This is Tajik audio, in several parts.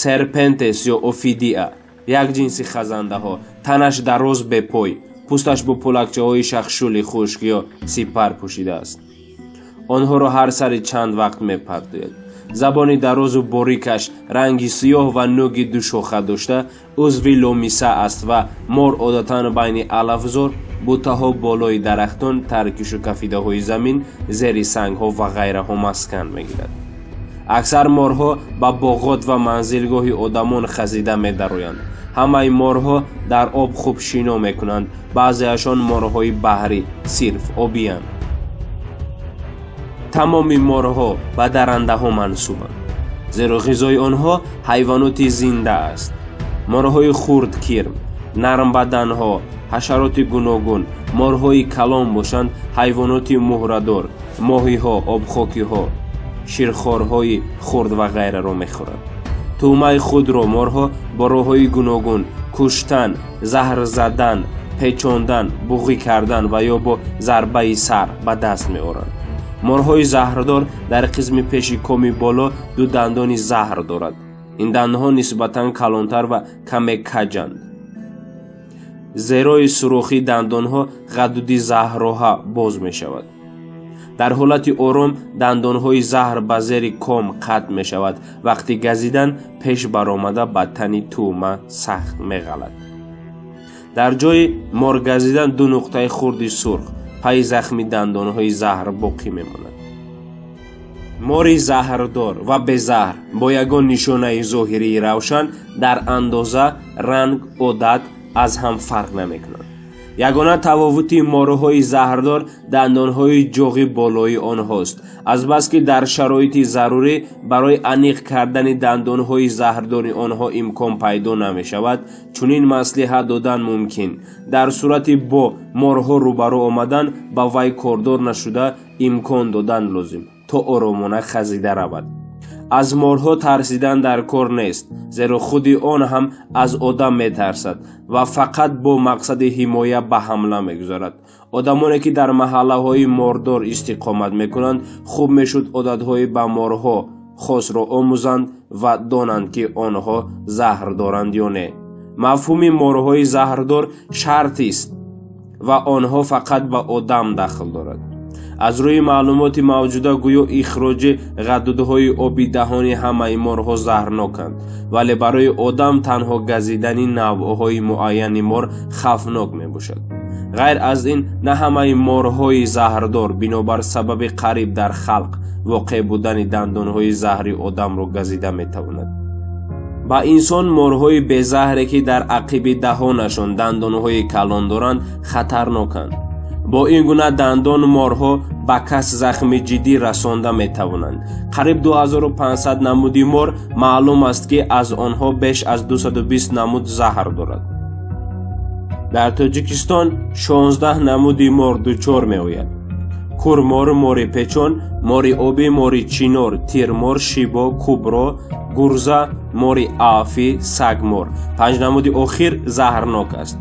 Серпентес ё офидиа як ҷинси хазандаҳо, танаш дароз, бепой, пӯсташ бо пӯлакчаҳои шахшули хушк ё сипар пӯшидааст. Онҳоро ҳар сари чанд вақт мепартояд. Забони дарозу борикаш ранги сиёҳ ва нӯги душоха дошта, узви ломиса аст ва мор одатан байни алафзор, бутаҳо, болои дарахтон, таркишу кафидаҳои замин, зери сангҳо ва ғайраҳо маскан мегирад. Аксар морҳо ба боғот ва манзилгоҳи одамон хазида медароянд. Ҳамаи морҳо дар об хуб шино мекунанд, баъзеашон морҳои баҳрӣ сирф обиянд. Тамоми морҳо ба дарандаҳо мансубанд, зеро ғизои онҳо ҳайвоноти зинда аст. Морҳои хурд кирм, нармбаданҳо, ҳашароти гуногун, морҳои калон бошанд ҳайвоноти муҳрадор, моҳиҳо, обхокиҳо, ширхорҳои хурд ва ғайраро мехӯранд. Тӯъмаи худро морҳо бо роҳҳои гуногун куштан, заҳр задан, печондан, буғӣ кардан ва ё бо зарбаи сар ба даст меоранд. Морҳои заҳрдор дар қисми пеши коми боло ду дандони заҳр дорад. Ин дандонҳо нисбатан калонтар ва каме каҷанд. Зерои сурохии дандонҳо ғадуди заҳрроҳа боз мешавад. Дар ҳолати ором дандонҳои заҳр ба зери ком қатъ мешавад. Вақти газидан пеш баромада ба тани тӯъма сахт меғалад. Дар ҷои моргазидан ду нуқтаи хурди сурх пайи захми дандонҳои заҳр боқӣ мемонад. Мори заҳрдор ва безаҳр бо ягон нишонаи зоҳирии равшан дар андоза, ранг, одат аз ҳам фарқ намекунанд. Ягона тавовути морҳои заҳрдор дандонҳои ҷоғи болои онҳост. Азбаски дар шароити зарурӣ барои аниқ кардани дандонҳои заҳрдори онҳо имкон пайдо намешавад, чунин маслиҳат додан мумкин: дар сурати бо морҳо рӯбарӯ омадан ба вай кордор нашуда, имкон додан лозим, то оромона хазида равад. Аз морҳо тарсидан дар кор нест, зеро худи он ҳам аз одам метарсад ва фақат бо мақсади ҳимоя ба ҳамла мегузарад. Одамоне ки дар маҳаллаҳои мордор истиқомат мекунанд, хуб мешуд одатҳои ба морҳо хосро омӯзанд ва донанд, ки онҳо заҳр доранд ё не. Мафҳуми морҳои заҳрдор шартист ва онҳо фақат ба одам дахл дорад. Аз рӯи маълумоти мавҷуда гӯё ихроҷи ғадудҳои оби даҳони ҳамаи морҳо заҳрноканд, вале барои одам танҳо газидани навъҳои муайяни мор хавфнок мебошад. Ғайр аз ин, на ҳамаи морҳои заҳрдор бинобар сабаби қариб дар халқ воқеъ будани дандонҳои заҳри одамро газида метавонад. Ба инсон морҳои безаҳре, ки дар ақиби даҳонашон дандонҳои калон доранд, хатарноканд. Бо ин гуна дандон морҳо ба кас захми ҷиддӣ расонда метавонанд. Қариб 2500 намуди мор маълум аст, ки аз онҳо беш аз 220 намуд заҳр дорад. Дар Тоҷикистон 16 намуди мор дучор меояд: курмор, мори печон, мори обӣ, мори чинор, тирмор, шибо, кубро, гурза, мори афӣ, сагмор. Панҷ намуди охир заҳрнок аст.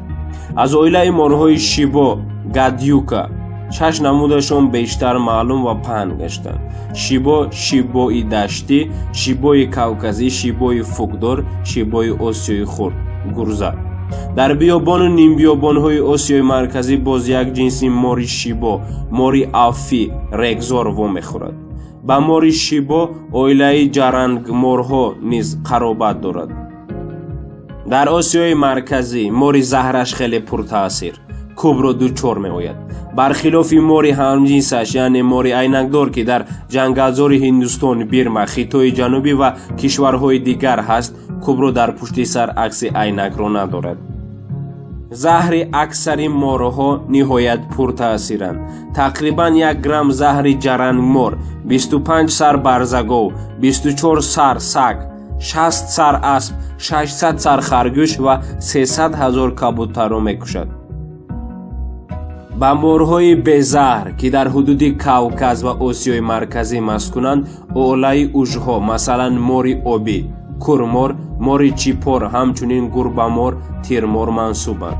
Аз оилаи морҳои шибо гадюка шаш намудашон бештар маълум ва паҳн гаштанд: шибо, шибои даштӣ, шибои кавказӣ, шибои фукдор, шибои осиёи хурд, гурза. Дар биёбону нимбиёбонҳои Осиёи Марказӣ боз як ҷинси мори шибо, мори афӣ, регзор вомехӯрад. Ба мори шибо оилаи ҷарангморҳо низ қаробат дорад. Дар Осиёи Марказӣ мори заҳраш хеле пуртаъсир кубро дучор меояд. Бархилофи мори ҳамҷинсаш, яъне мори айнакдор, ки дар ҷангалзори Ҳиндустон, Бирма, Хитои Ҷанубӣ ва кишварҳои дигар ҳаст, кубро дар пушти сар акси айнакро надорад. Заҳри аксари морҳо ниҳоят пуртаъсиранд. Тақрибан 1 грамм заҳри ҷарангмор 25 сар барзагов, 24 сар саг, 60 сар асп, 600 сар харгӯш ва 300 ҳазор кабутарро мекушад. Ба морҳои безаҳр, ки дар ҳудуди Кавказ ва Осиёи Марказӣ маскунанд, оълаи ужҳо, масалан мори обӣ, курмор, мори чипор, ҳамчунин гурбамор, тирмор мансубанд.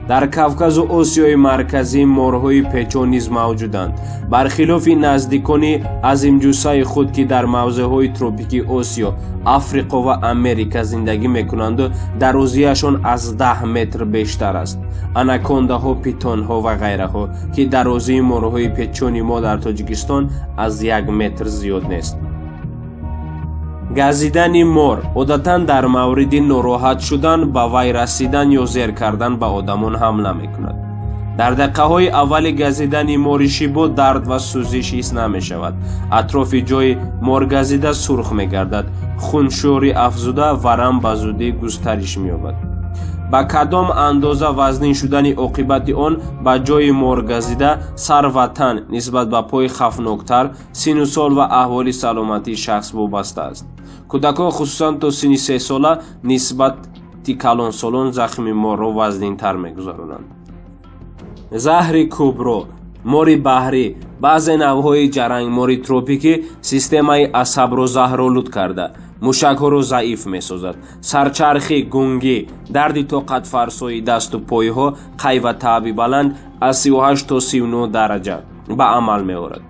Дар Кавказу Осиёи Марказӣ морҳои печон низ мавҷуданд. Бархилофи наздикони азимҷуссаи худ, ки дар мавзеъҳои тропикии Осиё, Африқо ва Америка зиндагӣ мекунанду дарозиашон аз 10 метр бештар аст. Анакондаҳо, питонҳо ва ғайраҳо, ки дарозии морҳои печони мо дар Тоҷикистон аз 1 метр зиёд нест. Газидани мор одатан дар мавриди нороҳат шудан, ба вай расидан ё зер кардан ба одамон ҳамла мекунад. Дар дақиқаҳои аввали газидани мори шибо дард ва сӯзиш ҳис намешавад. Атрофи ҷои моргазида сурх мегардад, хуншӯри афзуда варам ба зудӣ густариш меёбад. Ба кадом андоза вазнин шудани оқибати он ба ҷои моргазида, сар ва тан нисбат ба пой хавфноктар, синну сол ва аҳволи саломатии шахс вобаста аст. Кӯдакон, хусусан то синни 3 сола, нисбати калонсолон захми морро вазнинтар мегузаронанд. Заҳри кубро, мори баҳрӣ, баъзе навъҳои ҷарангмори тропикӣ системаи асабро заҳролуд карда, мушакҳоро заиф месозад. Сарчархӣ, гунгӣ, дарди тоқатфарсои дасту пойҳо, қай ва таъби баланд аз 38 то 39 дараҷа ба амал меорад.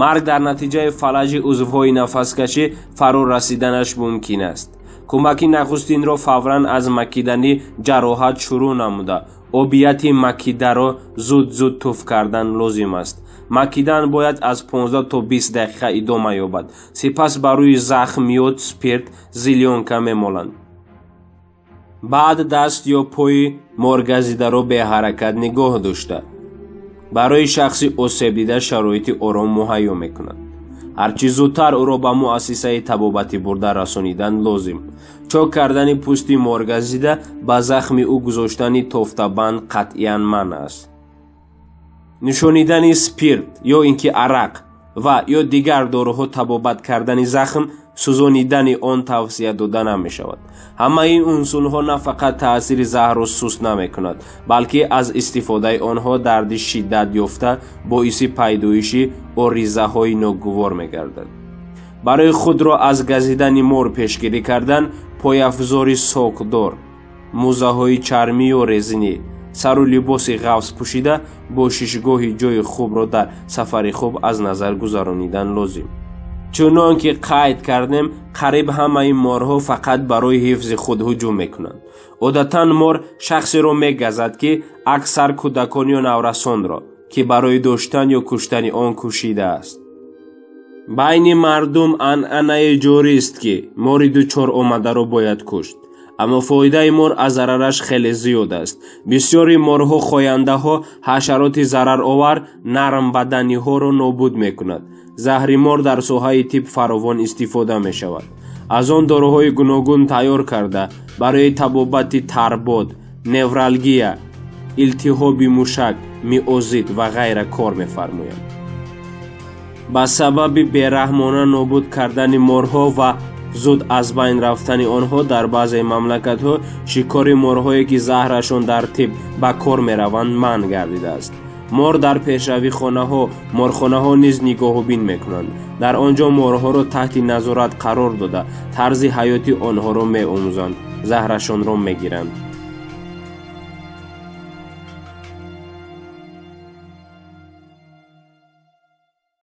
Марг дар натиҷаи фалаҷи узвҳои нафаскашӣ фаро расиданаш мумкин аст. Кӯмаки нахустинро фавран аз макидани ҷароҳат шурӯъ намуда, обияти макидаро зуд-зуд туф кардан лозим аст. Макидан бояд аз 15 то 20 дақиқа идома ёбад. Сипас ба рӯи захм йод, спирт, зилёнка мемоланд. Баъд даст ё пои моргазидаро беҳаракат нигоҳ дошта, барои шахси осебдида шароити ором муҳайё мекунад. Ҳарчи зудтар ӯро ба муассисаи табобатӣ бурда расонидан лозим. Чок кардани пӯсти моргазида, ба захми ӯ гузоштани тофтабанд қатъиян манъ аст. Нӯшонидани спирт ё ин ки арақ ва ё дигар доруҳо табобат кардани захм, сӯзонидани он тавсия дода намешавад. Ҳамаи ин унсурҳо на фақат таъсири заҳрро суст намекунад, балки аз истифодаи онҳо дарди шиддат ёфта боиси пайдоиши оризаҳои ногувор мегардад. Барои худро аз газидани мор пешгирӣ кардан, пойафзори сокдор, мӯзаҳои чармӣ ё резинӣ, сару либоси ғафз пӯшида, бошишгоҳи ҷои хубро дар сафари хуб аз назар гузаронидан лозим. Чунон ки қайд кардем, қариб ҳамаи морҳо фақат барои ҳифзи худ ҳуҷум мекунанд. Одатан мор шахсеро мегазад, ки аксар кӯдакон ё наврасонро, ки барои доштан ё куштани он кӯшидааст. Байни мардум анъанае ҷорист, ки мори дучор омадаро бояд кушт. Аммо фоидаи мор аз зарараш хеле зиёд аст. Бисёри морҳо хояндаҳо, ҳашароти зараровар, нармбаданиҳоро нобуд мекунад. Заҳри мор дар соҳаи тиб фаровон истифода мешавад. Аз он доруҳои гуногун тайёр карда, барои табобати тарбод, невралгия, илтиҳоби мушак, миозит ва ғайра кор мефармояд. Ба сабаби бераҳмона нобуд кардани морҳо ва зуд аз байн рафтани онҳо дар баъзе мамлакатҳо шикори морҳое, ки заҳрашон дар тиб ба кор мераванд, манъ гардидааст. Мор дар пешравихонаҳо, морхонаҳо низ нигоҳубин мекунанд. Дар он ҷо морҳоро таҳти назорат қарор дода, тарзи ҳаёти онҳоро меомӯзанд, заҳрашонро мегиранд.